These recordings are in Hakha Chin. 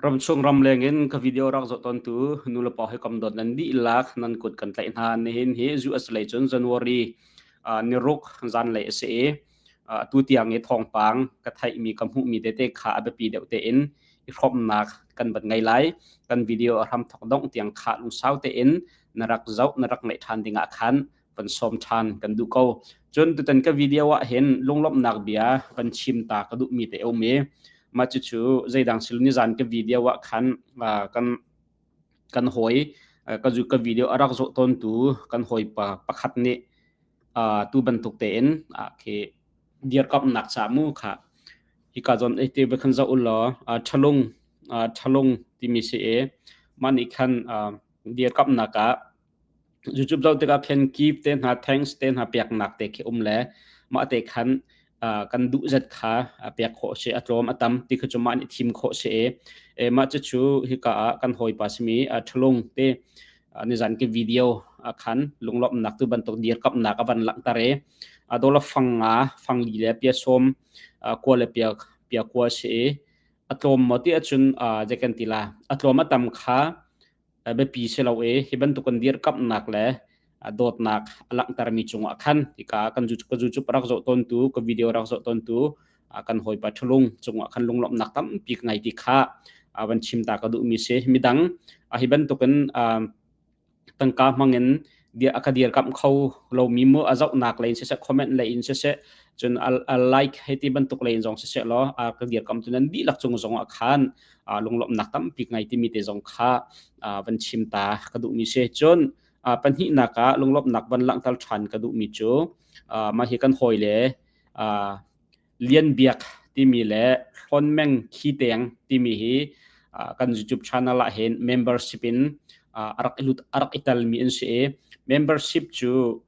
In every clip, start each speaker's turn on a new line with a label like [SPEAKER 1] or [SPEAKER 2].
[SPEAKER 1] Ramchung ramleng in ka video rak zoh tawntu nulepa hawikom dawt nan dihlak nan kut kan tlaih hna. Nihin hi US lei cun January niruk zanlei a si i atu tiang i thawngpang ka theihmi ka hmuhmi tete kha a biapi deuh tein i hrawmnak kan van ngei lai. Kan video a hramthawk dongh tiang kha lungsau tein na rak zoh na rak ngaih ṭhan dingah khan van sawm ṭhan kan duh ko. Cun tutan ka video ah hin lunglawmhnak bia van chim ta ka duhmi te um i mah cucu zeidang sil nizan ka video ah khan kan kan hawi ka zu ka video a rak zawh tawntu kan hawipa pakhat nih tu bantuk tein khi dirkamnak ca mu kha hika zawn ei te khan zoh u law ṭhalung ṭhalung timi si i mah nih khan dirkamnak ah YouTube zoh tikah khin give te hna thanks te hna peknak te khi um le mah te khan kan duh zat kha pek khawh si a tlawm a tam ti kha cu mah nih thim khawh si i mah cucu hika ah kan hawipa simi ṭhalung te nizan ke video khan lunglawmhnak tu bantuk dirkamnak a van langhter i dollar fang nga fang li le pia sawm kua le pia pia kua si i a tlawm maw ti ahcun zei kan ti la a tlawm a tam kha biapi si lo i hi bantuk kan dirkamhnak le dawtnak a langhtermi cungah khan hika kan zu ka zu rak zoh tawntu ka video rak zoh tawntu kan hawipa ṭhulung cungah khan lunglawmhnak tampi ka ngei ti kha van chim ta ka duhmi si midang hi bantukin tangka hmangin a ka dirkamh kho lomi mu a zohnak lei in siseh comment lei in siseh cun a like hei ti bantuk lei in zong siseh law a ka dirkamh tu nan dihlak cung zong ah khan lunglawmhnak tampi ngei timi te zong kha van chim ta ka duhmi si. Cun pahnihnak ah lunglawmhnak van langhter ṭhan ka duhmi cu mah hi kan hawile Lian Biak timi le Hlawn Meng Khi Teng timi hi kan YouTube channel ah hin membership in a rak i lut a rak i telmi an si i membership cu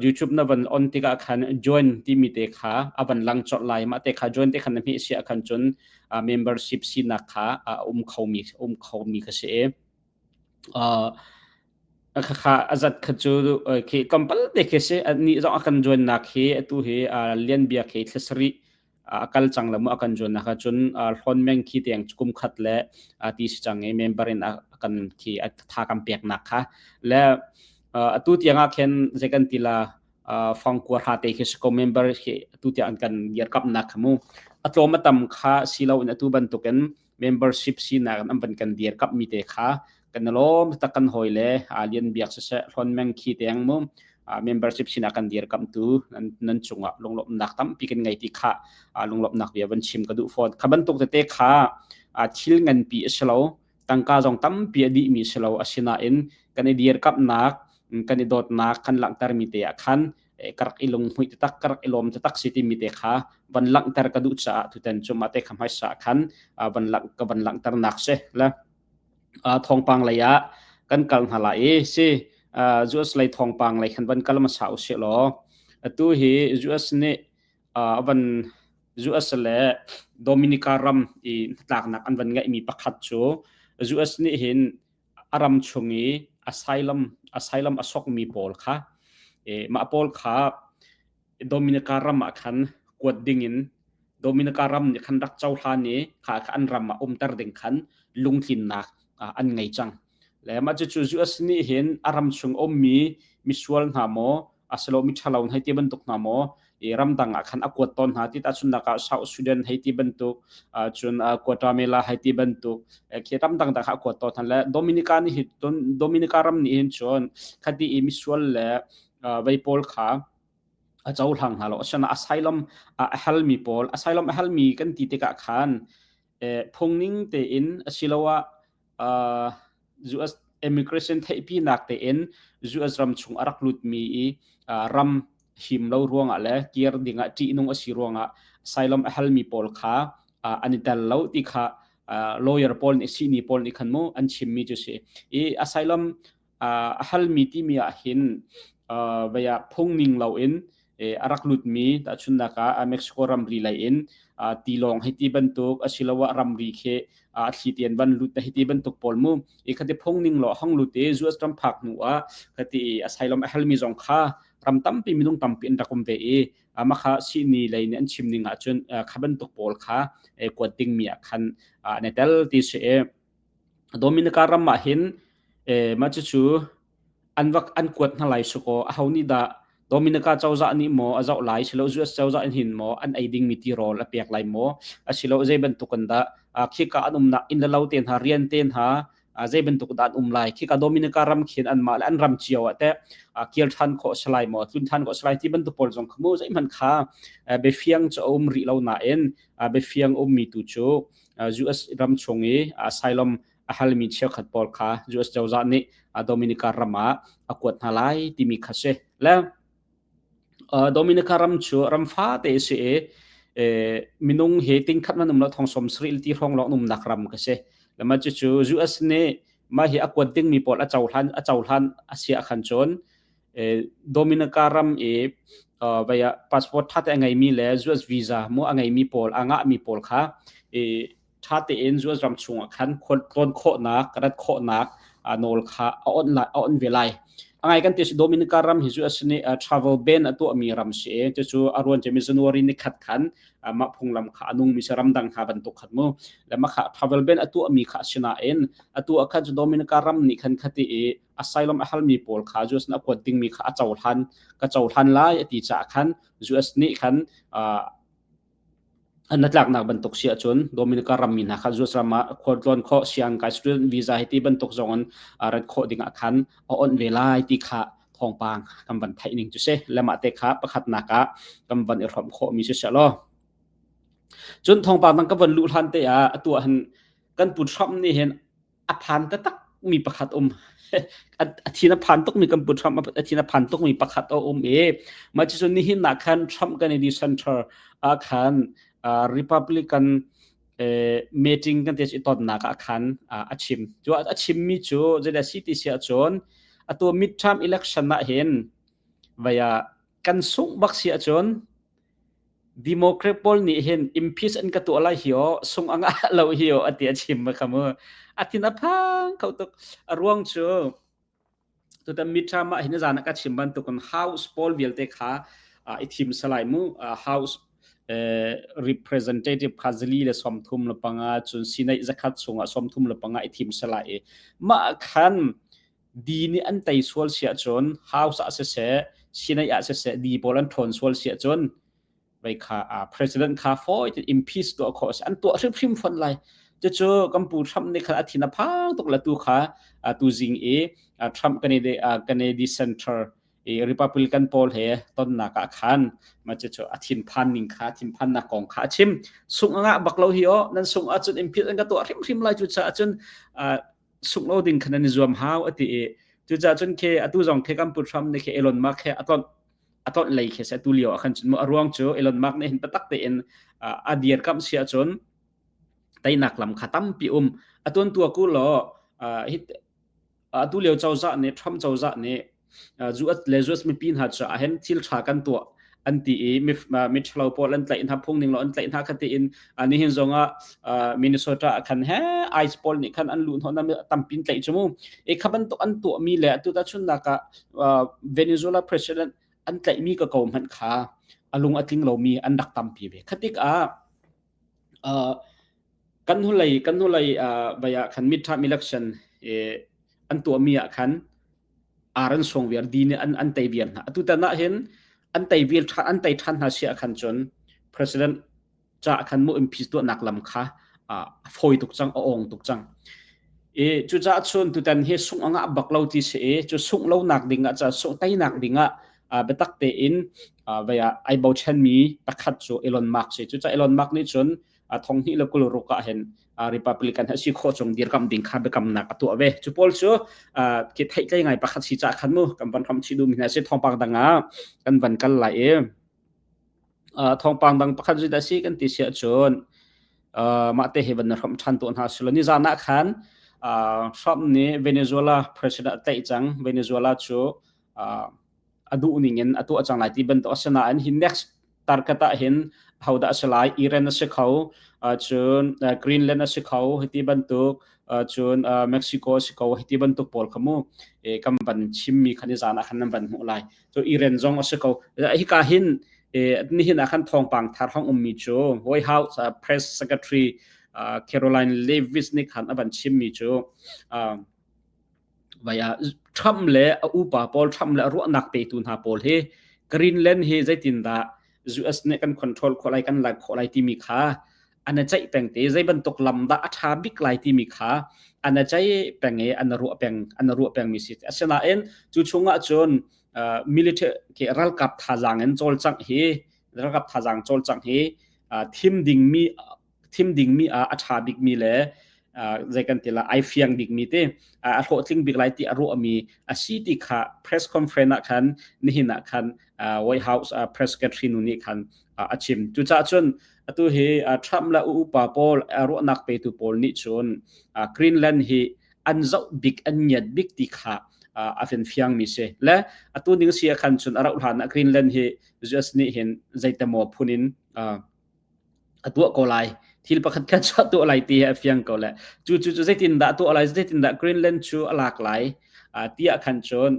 [SPEAKER 1] YouTube na van on tikah khan join timi te kha a van lang colh lai. Mah te kha join te khan na hmeh si ahkhan cun membership sinak kha a um khomi um khomi kha si i khakha a zat kha cu khi tlawmpal te khi si. Ni zong a kan join nak hi atu hi Lian Biak hi thla sarih a kal cang lo mu a kan zuannak ah cun hlawn meng khi tiang kum khat le ti si cang i member in a kan khi a tha kan peknak kha le atu tiang ah khin zei kan ti la fang kua hra te khi si ko member khi atu tiang an kan dirkamnak kha mu a tlawm a tam kha si lo in atu bantukin membership sinak in an van kan dirkamh mi te kha kan lawm tak kan hawi le lian biak siseh hlon meng khi teng mu membership sinak kan dirkamh tu nan cungah lunglawmhnak tampi kan ngei ti kha lunglawmhnak bia van chim ka duh fawn kha bantuk tete kha thil nganpi a si lo tangka zong tampi a dih mi si lo asinain kan i dirkamhnak kan i dawtnak kan langhter mi te ah khan ka rak i lunghmuih taktak ka rak i lawm taktak si timi te kha van langhter ka duh caah tutan cu mah te kha hmaisa khan van lang ka van langhternak si le thawngpang lei ah kan kal hna lai i si US lei thawngpang lei khan van kal hmasa usih law atu hi US nih van US le Dominica ram i hnatlaknak an van ngeihmi pakhat cu US nih hin a ram chung i asylum asylum a sokmi pawl kha mah pawl kha Dominica ram ah khan kuat ding in Dominica ram nih khan rak cohlan i kha kha an ram ah umter ding khan lungtlinnak an ngei cang. Le mah cucu US nih hin a ram chung ummi misual hna maw asilo mi ṭhalo hei ti bantuk hna maw i ramdang ah khan a kuat tawn hna ti tahchunhnak ah South Sudan hei ti bantuk cun Guatemala hei ti bantuk khi ramdang dang kha a kuat tawn hna le Dominica nih hi Dominica ram nih hin cun khati i misual le vei pawl kha a cohlang hna lo asana asylum a halmi pawl asylum a halmi kan ti tikah khan phungning tein asiloah US immigration theihpinak tein US ram chung a rak lutmi i ram him lo ruangah le kir dingah ṭihnung a si ruangah asylum a halmi pawl kha an i tel lo ti kha lawyer pawl nih sihni pawl nih khan mu an chimmi cu si. I asylum a halmi timi ah hin vei ah phungning loin a rak lutmi tahchunhnak ah Mexico ramri lei in tilawng hei ti bantuk asiloah ramri khi a thli tian van lut hei ti bantuk pawl mu i khati phungning lo hong lut i US ram phak hnu ah khati asylum a halmi zong kha Ram tampi minung tampi an rak um ve i mah kha sihni lei nih an chim ning ahcun kha bantuk pawl kha kuat dingmi ah khan an i tel ti si i Dominica ram ah hin mah cucu an vak an kuat hna lai sukaw aho nih dah Dominica cozah nih maw a zoh lai silo US cozah in hin maw an ei dingmi tirawl a pek lai maw asilo zei bantuk in dah khika an umnak inn le lo te hna rian te hna zei bantuk dah an um lai khika Dominica ram khin anmah le an ram cio ah teh kir ṭhan khawh a si lai maw tlun ṭhan khawh a si lai ti bantuk pawl zong kha mu zeihmanh kha biafiang cu a um rih lo nain biafiang ummi tu cu US ram chung i asylum a halmi cheukhat pawl kha US cozah nih Dominica ram ah a kuat hna lai timi kha si. Le Dominica ram cu ram fate a si i minung hi tingkhat man um lo thong som sarih ti hrawng lawng umnak ram ka si. Le mah cucu US nih mah hi a kuat dingmi pawl a cohlan a cohlan a si ahkhan cun Dominica ram i vei ah passport ṭha te a ngeimi le US visa mu a ngeimi pawl a ngahmi pawl kha i ṭha tein US ram chungah khan tlawn khawhnak, rat khawhnak nawl kha a on lai, a on ve lai. A ngai kan ti si Dominica ram hi US nih travel ban a tuahmi ram si i cucu a ruan cemi January ni khat khan mah phunglam kha a nungmi si ramdang hna bantuk khat mu. Le mah kha travel ban a tuahmi kha asinain atu ah khan cu Dominica ram nih khan khati i asylum a halmi pawl kha US nih a kuat dingmi kha a cohlan ka cohlan lai a ti caah khan US nih khan An hnatlaknak bantuk si ahcun Dominica rammi hna kha US ram ah khualtlawn khawh, siangkai student visa hi ti bantuk zong in rat khawh ding ah khan a onh ve lai ti kha thawngpang kan van theih ning cu si. Le mah te kha pakhatnak ah kan van i hrawmh khawhmi si seh law. Cun thawngpang dang ka van luh hlan te ah atu ah hin kan pu Trump nih hin a phan taktak mi pakhat um a thin a phan tukmi kan pu Trump a thin a phan tukmi pakhat a um i mah cu nihin ah khan Trump Kennedy Center ah khan Republican meeting kan ti i tonnak ah khan a chim cu a chimmi cu zeidah si ti si ahcun atu midterm election ah hin vaya kan sungh bak si ahcun Democrat pawl nih hin impeach an ka tuah lai hi aw, sung a ngah lo hi aw a ti a chim kha mu. A thin a phang kho tuk. A ruang cu tutan midterm ah hin zan ah ka chim bantukin House pawl vialte kha i thim salai mu. House representative kha zali le 35 cun Senate zakhat chungah 35 i thim salai i mah khan Di nih an tei sual si ahcun House ah siseh, Senate ah siseh di pawl an ṭhawn sual si ahcun vei kha president kha fawi tein impeach tuah khawh a si. An tuah hrimhrim fawn lai. Cucu kan pu Trump nih khan a thin a phang tuk le tu kha tuzing i Trump Kennedy, Kennedy Center i Republican pawl he tonnak ah khan mah cucu a thinphan ning kha thinphannak kong kha a chim. Sung a ngah bak lo hi aw nan sung ahcun impeach an ka tuah hrimhrim lai cucaah cun sungh lo ding khan an i zuam hau a ti i cucaah cun khi atu zong khi kan pu Trump nih khi Elon Musk he a tlonh a tlonh lei khi si atu lio ah khan cun mu a ruang cu Elon Musk nih hin biatak tein a dirkamh si ahcun teinak lam kha tampi um a tuan tua ku law hi atu lio cozah nih Trump cozah nih US le US mipi hna cu ah hin thil ṭha kan tuah an ti i mi ṭhalo pawl an tlaih hna phung ning lo an tlaih hna kha tiin nihin zong ah Minnesota ah khan he ICE pawl nih khan an luh hnawh na tampin tlaih cu mu e kha bantuk an tuahmi le atu ta chunnak ah Venezuela president an tlaihmi ka ko hmanh kha a lung a tling lomi an rak tampi ve khatik ah kan hnulei kan hnulei vai ah khan midterm election an tuahmi ah khan ar an sung viar di nih an an tei viar hna atutan ah hin an tei viar ṭhan an tei ṭhan hna si ah khan cun president ca khan mu impeach tuahnak lam kha a fawi tuk cang a ong tuk cang i cucaah cun tutan hi sungh a ngah bak lo ti si i cu sungh lo nak ding ah ca sungh teinak ding ah biatak tein vei ah ai bochan mi pakhat cu Elon Musk si cucaah Elon Musk nih cun 2026 ah hin Republican ha si khawh chung dirkamh ding kha biakamnak a tuah ve. Cu pawl cu khi theihtlei ngai pakhat si ca khan mu kan van ram chi duhmi hna si thawngpang dang ah kan van kal lai i thawngpang dang pakhat zu dah si kan ti si ahcun mah te hi van na hram ṭhan tuah hna silo ni zan ah khan Trump nih Venezuela president a tlaih cang Venezuela cu a duh ning in a tuah cang lai ti bantuk asinain hi next target ah hin Hodah a si lai? Iran a si kho, cun Greenland a si kho, hiti bantuk, cun Mexico a si ko, hiti bantuk pawl kha mu kan van chimmi khan i zan ah khan nan van hmuh lai. So Iran zong a si ko. Hika hin nihin ah khan thawngpang thar hong ummi cu White House Press Secretary Caroline Leavitt nih khan a van chimmi cu vai ah Trump le a upa pawl Trump le a ruahnak petu hna pawl hi Greenland hi zeitindah US nih kan control khawh lai kan lak khawh lai timi kha an i ceih peng te zei bantuk lam dah a ṭha bik lai timi kha an i ceih peng i an ruah peng an ruah pengmi si. Asinain cu chungah cun military ke ralkap thazaang in cawlcangh hi ralkap thazaang cawlcangh hi thim dingmi thim dingmi ah a ṭha bikmi le zei kan ti la ai fiang bikmi te a hlawhtling bik lai ti a ruahmi a si ti kha press conference ah khan nihin ah khan White House press secretary nu nih khan a chim. Cucaah cun atu hi Trump le upa pawl ruahnak petu pawl nih cun Greenland hi an zoh bik an ngiat bik ti kha a fin fiangmi si. Le atu ning si ah khan cun a rauh hlan ah Greenland hi US nih hin zeitemaw phun in a tuah ko lai. Thil pakhat khat cu a tuah lai ti hi a fiang ko le cu cu cu zeitindah a tuah lai zeitindah Greenland cu a lak lai tiah khan cun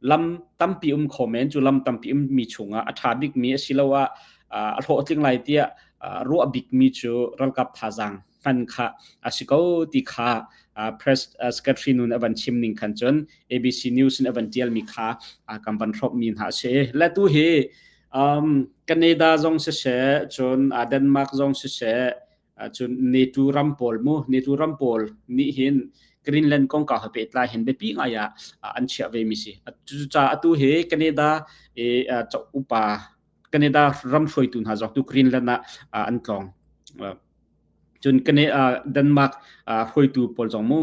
[SPEAKER 1] lam tampi um kho men cu lam tampi ummi chungah a ṭha bikmi asiloah a hlawhtling lai tiah ruah bikmi cu ralkap thazaang hman kha a si ko ti kha press secretary nun a van chim ning khan cun ABC News in a van ṭialmi kha kan van hrawmmi hna a si. Le tu hi Canada zong siseh cun Denmark zong siseh cun NATO ram pawl mu NATO ram pawl nih hin Greenland kongkau he pehtlai hin biapi ngai ah an chiah ve mi si. Cucaah atu hi Canada i upa Canada ram hruaitu hna zong tu Greenland ah an tlawng. Cun Denmark hruaitu pawl zong mu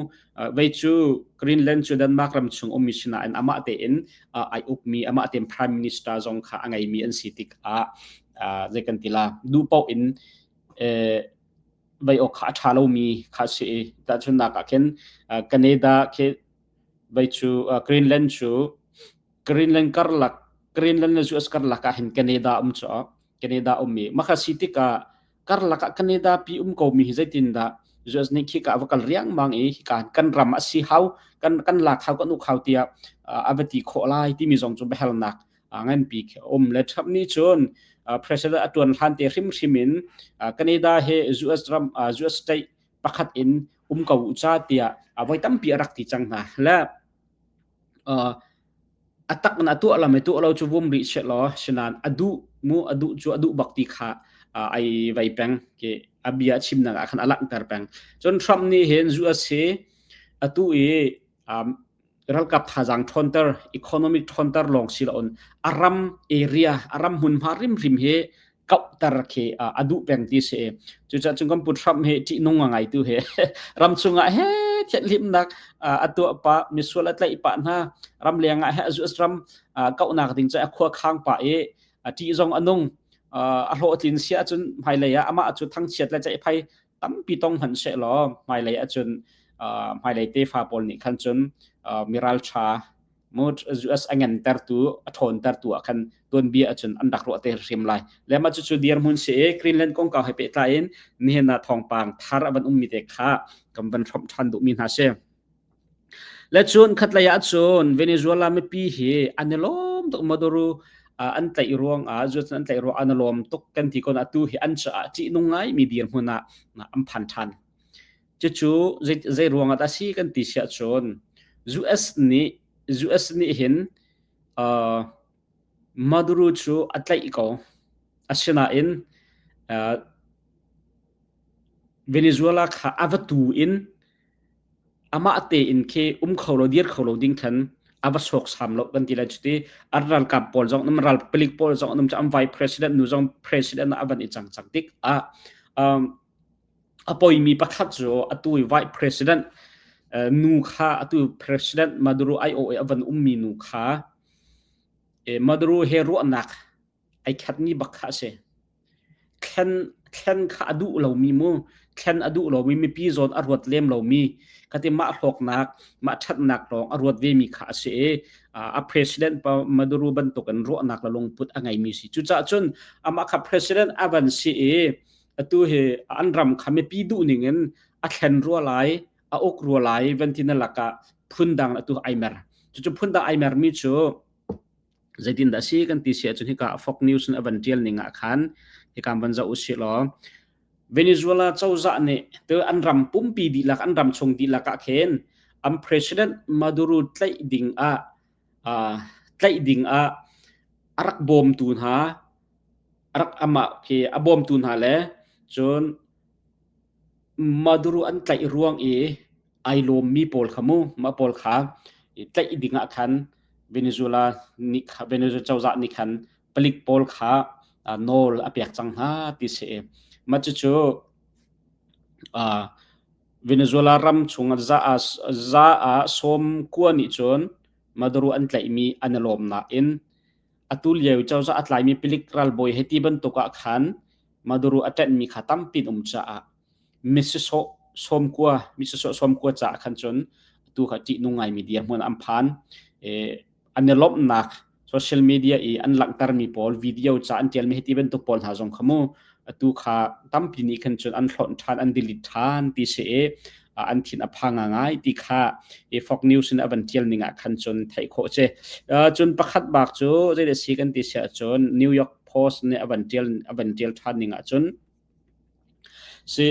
[SPEAKER 1] vei cu Greenland cu Denmark ram chung ummi sinain amah tein ai ukmi amah tein prime minister zong kha a ngeimi an si tikah zei kan ti la duh paoh in vei awk kha a ṭha lomi kha a si i tahchunhnak ah khin Canada khi vei cu Greenland cu Greenland karlak Greenland le US karlak ah hin Canada um cu Canada ummi mah kha si tikah karlak ah Canada pi um komi hi zeitindah US nih khika a va kal riangmang i hika kan ram a si hau kan kan lak hau kan uk hau tiah a va ti khawh lai timi zong cu biahalnak nganpi khi a um le Trump nih cun president a tuan hlan te hrimhrim in Canada hi US ram US state pakhat in um ko u ca tiah voi tampi a rak ti cang hna le a tak in a tuah lam i tuah lo cu vum rih seh law sinain a duh mu a duh cu a duh bak ti kha ai vei peng ke a bia chimnak ah khan a langhter peng cun Trump nih hin US hi atu i ralkap thazaang ṭhawnter economic ṭhawnter lawng si loin a ram area a ram hmunhma rimhrim hi kauhter khi a duh peng ti si. Cucaah cun kan pu Trump hi ṭihnung a ngai tu hi ram chungah he thianhlimnak a tuah pah misual a tlaih pah hna ram leng ah he US ram kauhnak ding cu a khua khang pah i a ṭih zong a nung a hlawhtlin si ahcun hmailei ah amah cu thangchiat le ceihphai tampi tong hmanh sehlaw hmailei ahcun hmailei tefa pawl nih khan cun miral ṭha US a ngantertu a ṭhawntertu ah khan tuanbia ahcun an rak ruah te hrim lai. Le mah cucu dirhmun si i Greenland kongkau he pehtlai in nihin ah thawngpang thar a van ummi te kha kan van hrawmh ṭhan duhmi hna si. Le cun khatlei ah cun Venezuela mipi hi an i lawm tuk Maduro an tlaih ruangah US an tlaih ruangah an i lawm tuk kan ti kon atu hi an caah ṭihnung ngai mi dirhmun ah an phan ṭhan. Cucu zei ruangah dah si kan ti siah cun US nih US nih hin uh, Maduro cu a tlaih ko. Asinain uh, Venezuela kha a va tu in Amah tein khi um kho lo dir kho lo ding khan a va sawksam lo kan ti lai cuti an ralkap pawl zong an ral palik pawl zong an um an vice president nu zong president ah a van i cang cang tik ah um, a poimi pakhat cu atu i vice president uh, nu kha atu president Maduro ai-o i a van ummi nu kha eh, Maduro he ruahnak ai khatmi bak kha a si. Thlen, thlen kha a duh lomi mu. thlen a duh lomi mipi zawn a ruat lem lomi khati mah hlawknak mah ṭhatnak lawng a ruat vemi kha a si i a president Maduro bantukin ruahnak le lungput a ngeimi si. Cucaah cun amah kha president a van si i atu hi an ram kha mipi duh ning in a thlen rua lai a uk rua lai van ti na lakah phundang atu ai mer. Cucu phundang ai mermi cu zeitindah a si kan ti si ahcun hika Fox News in a van ṭial ning ah khan hika van zoh usih law Venezuela cozah nih tu an ram pumpi dihlak an ram chung dihlak ah khin an president Maduro tlaih ding ah tlaih ding ah a rak bawmtu hna a rak amah khi a bawmtu hna le cun Maduro an tlaih ruang i ai lawmmi pawl kha mu mah pawl kha tlaih ding ah khan Venezuela nih Venezuela cozah nih khan palik pawl kha nawl a pek cang hna ti si. Mah cucu Venezuela ram chung za ah sawm kua nih cun Maduro an tlaihmi an i lawm nain atu lio cozah a tlaimi palik ralbawi he ti bantuk ah khan Maduro a ṭanhmi kha tampi an um caah misisawh sawmkua misisawh sawmkua caah khan cun atu kha ṭihnung ngaimi dirhmun an phan. An i lawmhnak social media i an langhtermi pawl video ca an ṭialmi hiti bantuk pawl hna zong kha mu atu kha tampi nih khan cun an hlonh ṭhan an delete ṭhan ti si i an thin a phang ngai ti kha i Fox News in a van ṭial ning ah khan cun theih khawh si. Cun pakhat bak cu zeidah si kan ti si ahcun New York Post nih a van ṭial a van ṭial ṭhan ning ahcun si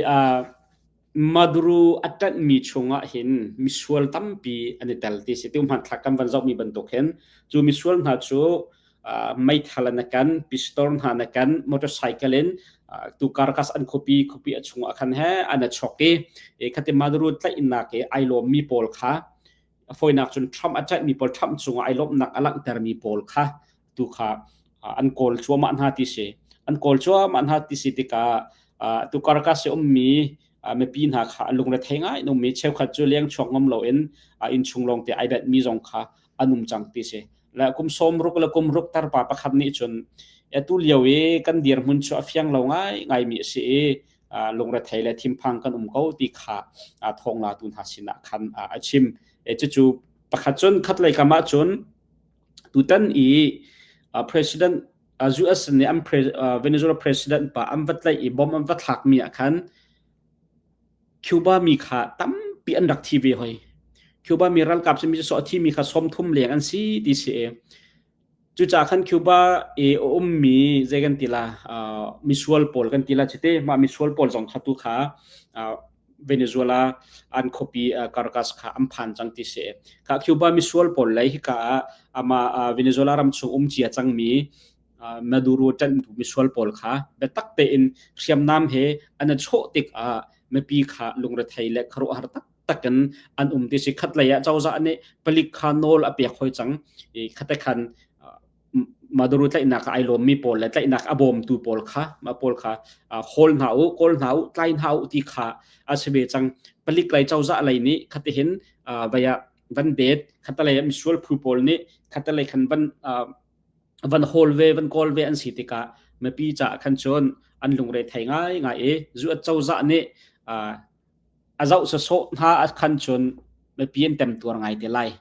[SPEAKER 1] Maduro a ṭanhmi chungah hin misual tampi an i tel ti si. Tu hmanthlak kan van zohmi bantuk hin cu misual hna cu meithal an kan, pistol hna na kan, motorcycle in tu Caracas an khuapi khuapi a chungah khan he an a chok i khati Maduro tlaihnak i ai lawmmi pawl kha a fawinak cun Trump a ṭanhmi pawl Trump cungah ai lawmhnak a langhtermi pawl kha tu kha an kawl cuahmah hna ti si. An kawl cuahmah hna ti si tikah tu Caracas i ummi mipi hna kha lungrethei ngai in ummi cheukhat cu leng chuak ngam loin innchung lawng te ai benhmi zong kha an um cang ti si. Le kum 60 le kum ruk tarpa pakhat nih cun atu lio i kan dirhmun cu a fiang lo ngai ngaimi a si i lungrethei le thinphang kan um ko ti kha thawngla tu hna sinah khan a chim. Cucu pakhat cun khatlei kam ah cun Tutan i President US nih an Venezuela president pa an va tlaih i bomb an va thlakmi ah khan Cuba mi kha tampi an rak thi ve hoi. Cuba mi ralkap simi cu a thimi kha 30 leng an si ti si i cucaah khan Cuba i a ummi zei kan ti la misual pawl kan ti la cite mah misual pawl zong kha tu kha Venezuela an khuapi Caracas kha an phan cang ti si. Kha Cuba misual pawl lei hika ah ama Venezuela ram chung um cia cangmi Maduro ṭanhtu misual pawl kha biatak tein hriamnam he an i chawh tikah mipi kha lungrethei le khuaruahhar taktak in an um ti si. Khatlei ah cozah nih palik kha nawl a pek hoi cang. I khate khan Maduro tlaihnak ah ai lawmmi pawl le tlaihnak a bawmtu pawl kha mah pawl kha hawl hna u, kawl hna u, tlai hna u ti kha a si ve cang. Palik lei cozah lei nih khatihin vai ah van det, khatalei ah misual phu pawl nih khatalei khan van van hawl ve, van kawl ve an si tikah mipi caah khan cun an lungre thei ngai ngai i zu cozah nih a zoh sawsawh hna ah khan cun mipi an temtuar ngai te lai.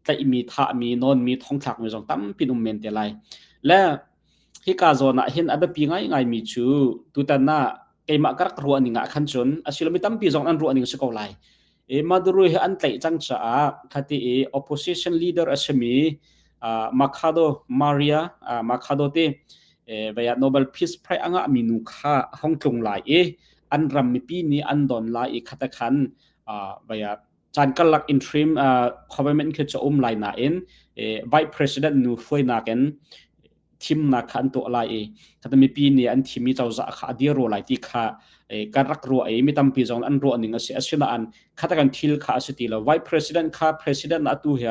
[SPEAKER 1] Tlaihmi, thahmi, nawnmi, thongthlakmi zong tampi um men te lai. Le hika zawn ah hin a biapi ngaingaimi cu tutan ah keimah ka rak ruah ning ah khan cun asilomi tampi zong an ruah ning si ko lai. E Maduro hi an tlaih cang caah khati i opposition leader a simi Machado Maria Machado te vaya Nobel Peace Prize a ngahmi nu kha hong tlung lai i an ram mipi nih an don lai i khata khan vaya caan karlak interim government khi cu um lai nain vice president nu hruainak in thimnak kha an tuah lai i khata mipi nih an thimmi cozah kha a dir ro lai ti kha kan rak ruah i mi tampi zong an ruah ning a si. Asinain khata kan thil kha a si ti lo. Vice president kha president atu hi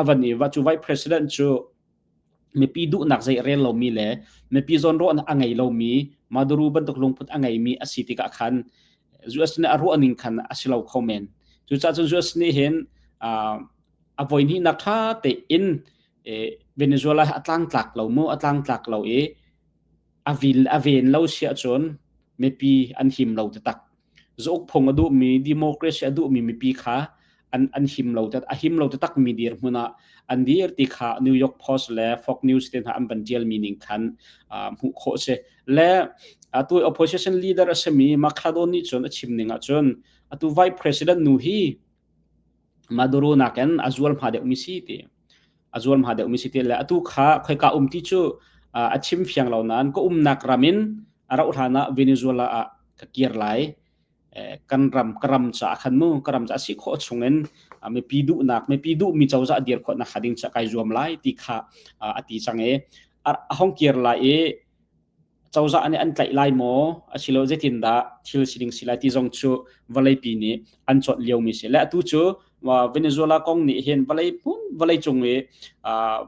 [SPEAKER 1] a van i va cu vice president cu mipi duhnak zei rel lomi le mipi zawnruahnak a ngei lomi Maduro bantuk lungput a ngeimi a si tikah khan US nih a ruah ning khan a si lo kho men. Cucaah cun US nih hin a voihnihnak ṭha tein Venezuela a tlangtlak lo mu a tlangtlak lo i a vil a ven lo si ahcun mipi an him lo taktak. Zauk phung a duhmi democracy a duhmi mipi kha an him lo a him lo taktak mi dirhmun ah an dir ti kha New York Post le Fox News te hna an van tialmi ning khan hmuh khawh si. Le atu opposition leader a simi Machado nih cun a chim ning ahcun atu vice president nu hi Maduro nakin a zual hma deuhmi si ti a zual hma deuhmi si ti le atu kha khoika um ti cu a chim fiang lo nain ka umnak ram in a rauh hlan ah Venezuela ah ka kir lai. Kan ram ka ram caah khan mu ka ram caah si khawh chungin mipi duhnak mipi duhmi cozah dir khawh nak ding ca kai zuam lai ti kha a ti cang i a hong kir lai i cozah nih an tlaih lai maw asilo zeitindah thil sining si lai ti zong cu vawleipi nih an chawnh liomi si le atu cu Venezuela kong nih hin vawlei hmun vawlei cung i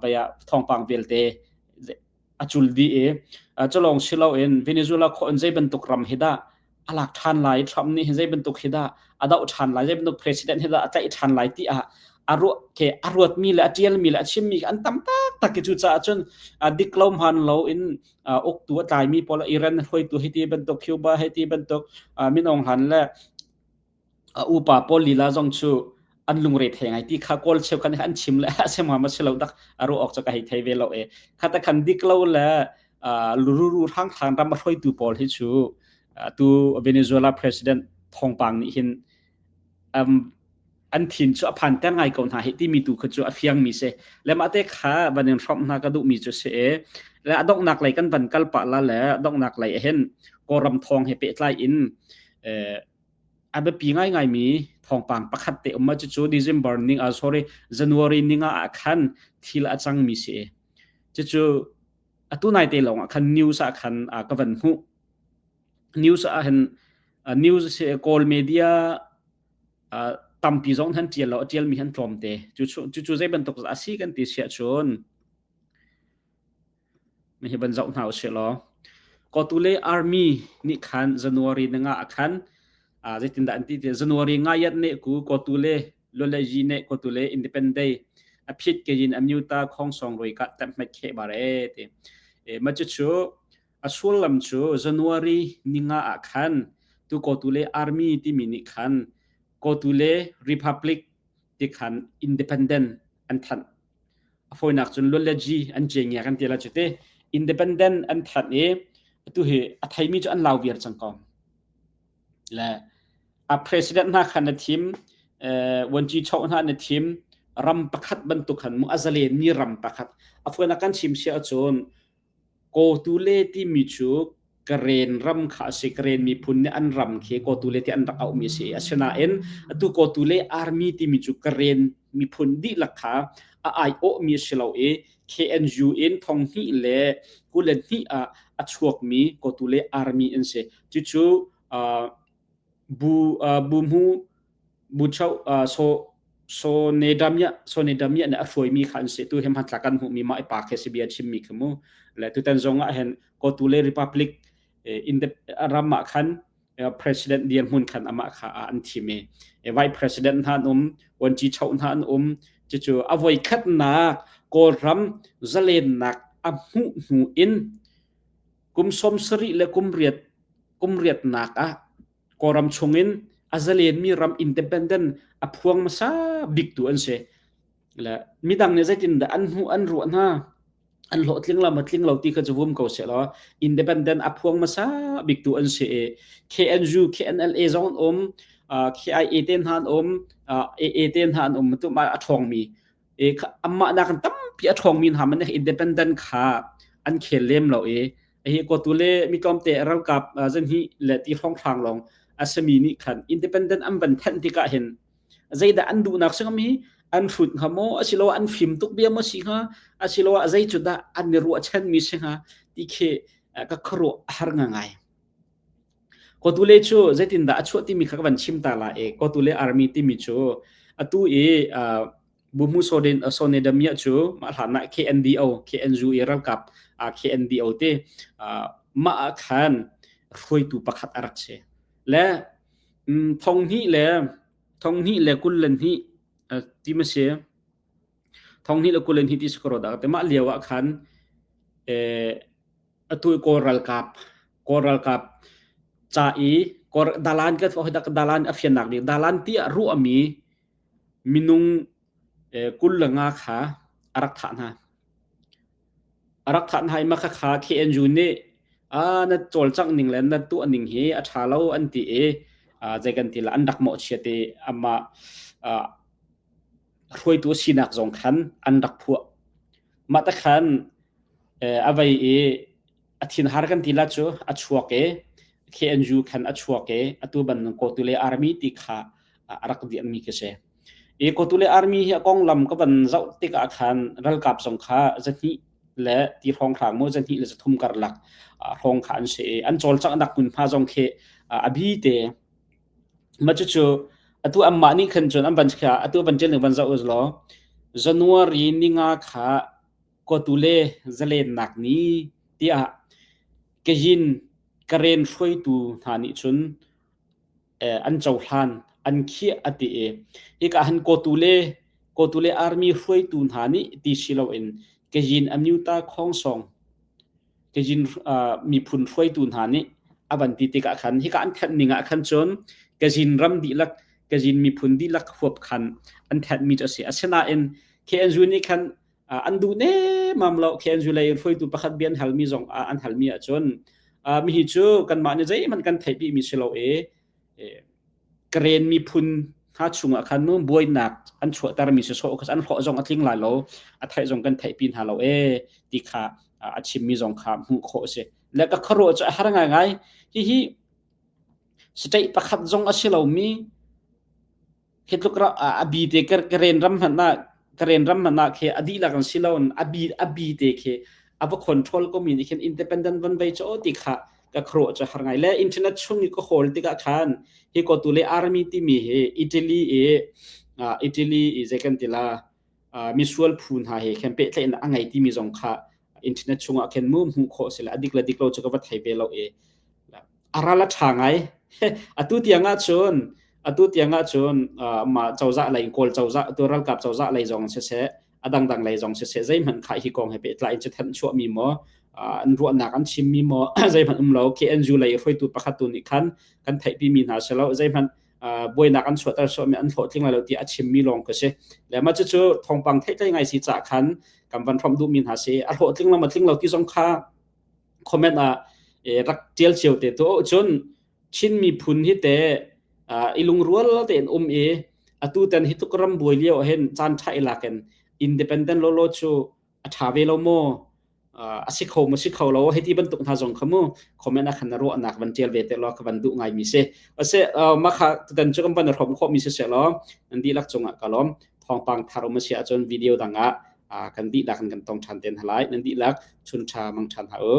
[SPEAKER 1] vaya thawngpang vialte a cul dih i culawng si loin Venezuela khawh in zei bantuk ram hi dah a lak ṭhan lai Trump nih hin zei bantuk hi dah a doh ṭhan lai zei bantuk president hi dah a tlaih ṭhan lai ti ah a ruah ke a ruatmi le a ṭialmi le a chimmi an tam taktak i cucaah cun dik lo hmaan lo in uktu a tlaimi pawl Iran hruaitu hiti bantuk Cuba hiti bantuk Min Aung Hlaing le a upa pawl lila zong cu an lungre thei ngai ti kha kawl cheukhat nih an chim le a sem ma si lo dak a ruah awk cu ka hei thei ve lo e khata khan dik lo le ruru hrang thang ram a hruaitu pawl hi cu tu Venezuela president thawngpang nih hin an thin cu a phan ter ngai ko hna hi timi tu kha cu a fiang mi si le mah te kha van in hrawmh hna ka duh mi cu si e le a donghnak lei kan van kal pah la le donghnak lei hin kawlram thawng he pehtlai in a biapi ngaingaimi thawngpang pakhat te um cucu December ning ah sorry January ning ah khan thil a cangmi si. Cucu atu nai te lawng ah khan news ah khan ka van hmuh. News ah hin news si Kawl media tampi zong han tial lo a tialmi han tlawm te. Cucu zei bantuk a si kan ti siah cun Hi van zoh hna usih law Kawtule Army nih khan January ni nga ah khan zeitindah an ti ti January nga yat ne ku Kawtule Lwaleyi ne Kawtule Independent Day a phit ke yin amyuta khong song roi ka tam hmet khe bare ti. E ma cu cu a sullam cu January ni nga ah khan tu Kawtule Army timi nih khan Kawtule Republic ti khan independent an thanh. A fawinak cun Lwaleji an ce ngia kan ti la cu te independent an thanh i atu hi a theimi cu an lau viar cang ko. Le a president hna khan na thim vuanci choh hna na thim ram pakhat bantuk khan mu a zalen mi ram pakhat a fawinak kan chim sia ahcun Kawtule timi cu Karen ram kha a si. Karen miphun nih an ram khi Kawtule ti an rak auhmi a si. Asinain atu Kawtule Army timi cu Karen miphun dihlak kha a aiawhmi a si lo i KNU in thonghnih le 22 ah a chuakmi Kawtule Army an si. Cucu uh, bu uh, bu hmu Bucho so so ne so ne damya ne a hruaimi kha an si tu he hmanthlak kan hmuhmi mah i pa khi si bia chimmi khi mu le tutan zong ah hin Kotule Republic in the ram ah khan president dirhmun khan amah kha an thim i vice president hna an um wanci cho hna an um cucu a voi khatnak Kawlram zalennak a hmuh hnu in kum 70 le kum riat kum riatnak ah Kawlram chungin a zalenmi ram independent a phuang hmasa biktu an si. Le midang nih zeitindah an hmuh an ruah hna an hlawhtling lo ma tling lo ti kha cu vum ko seh law independent a phuang hmasa biktu an si i KNU KNLA zong an um KIA te hna an um AA te hna an um tu a ṭhawngmi e amah nakin tampi a ṭhawngmi hna man independent kha an khel lem lo i hi kotu le mi tlawmte ralkap zanhi le ti hrawnghrang lawng a sami nih khan independent an van thanh tikah hin zeidah an duhnak si mi an hrut hnga maw asiloah an fim tuk bia maw si hnga asiloah zei cu dah an i ruahchan mi si hnga ti khi ka khuaruah a har ngai Kotule cu zeitindah a chuah timi kha ka van chim ta la i Kotule army timi cu atu i Buhmu Sonedamia cu mah hlan ah KNDO KNU i ralkap KNDO te mah ah khan hruaitu pakhat a rak si. Le thonghnih le thonghnih le 22 ti ma si thonghnih le 22 ti si ko dah te mah lio ah khan atu Kawl ralkap Kawl ralkap ca i. Kor dalan ka dak dalan a fiannak bik dalan ti ah ruahmi minung 25 kha a rak thah hna. A rak thah hna i mah khakha KNU nih a na cawlcangh ning le na tuah ning hi a ṭha lo an ti i zei kan ti la an rak mawhchiat i amah hruaitu sinak zong khan an rak phuah. Mah te khan a vei i a thinhar kan ti la cu a chuak i KNU khan a chuak i atu bantuk Kawtule Army ti kha a rak dirhmi khi si. I Kawtule Army hi a konglam ka van zoh tikah khan ralkap zong kha zahnih le ti hrawnghrang mu zahnih le zathum karlak hrawng kha an si i an cawlcanghnak hmunhma zong khi a bi te. Mah cucu atu anmah nih khan cun an van atu van ṭial ning van zoh u law January ninga kha Kawtule zalennak ni tiah Kayin Karen hruaitu hna nih cun an cohlan an khiah a ti i hika han Kawtule Kawtule army hruaitu hna nih ti si loin Kayin Amyuta Khongsong Kayin miphun hruaitu hna nih a van ti tikah khan hika an thanh ning ah khan cun Kazin ram dihlak Kazin miphun dihlak huap khan an thenhmi cu a si. Asinain KNU nih khan an duh nemam lo. KNU lei hruaitu pakhat bia an halmi zong an halmi ahcun mihi cu kanmah nih zeihmanh kan theih bikmi si lo i Karen miphun hna chungah khan mu buainak an chuahtermi si sawh an hlawh zong a tling lai lo, a theih zong kan theihpi hna lo e ti kha a chimmi zong kha hmuh khawh a si. Le ka khuaruah cu a har ngaingai. Hihi state pakhat zong a si lomi Khi tluk a bi te Karen ram hmanh ah Karen ram hmanh ah khi a dihlak an si lo a bi a bi te khi a va control ko mi nih khin independent van vei cho ti kha ka khuaruah cu har ngai le internet chung i ka hawl tikah khan hi ko tu le army timi hi Italy i Italy i zei kan ti la misual phu hna he khan pehtlaihnak a ngei timi zong kha internet chungah khin mu hmuh khawh si le a dik le dik lo cu ka va thei ve lo i a ral a ṭha ngai. Atu tiang ahcun atu tiang ahcun mah cozah lei Kawl cozah tu ralkap cozah lei zong siseh a dangdang lei zong siseh zeihmanh kha hi kong he pehtlai in cathanh chuahmi maw an ruahnak an chimmi maw zeihmanh um lo. KNU lei hruaitu pakhat tu nih khan kan theihpimi hna si lo zeihmanh buainak an chuahter suahmi an hlawhtling lai lo ti a chimmi lawng ka si. Le mah cucu thawngpang theihtlei ngai si caah khan kan van hrawmh duhmi hna si. A hlawhtling lo ma tling lo ti zong kha comment ah rak tial cio te tu cun Chin miphun hi te i lungrual tein um i atu tan hi tuk ram buai lio hin caan tha i lakin independent lolo cu a tha ve lo maw a si kho maw si kho lo hei ti bantuk hna zong kha mu comment ah khan na ruahnak van tial ve te law ka van duh ngai mi si ase ma kha tutan cu kan van hrom khawh mi si se law nan dihlak cungah ka lawm thawngpang thar um si ahcun video dang ah kan dihlak kan tong than ten halai nan dihlak chun tha mang than ha u.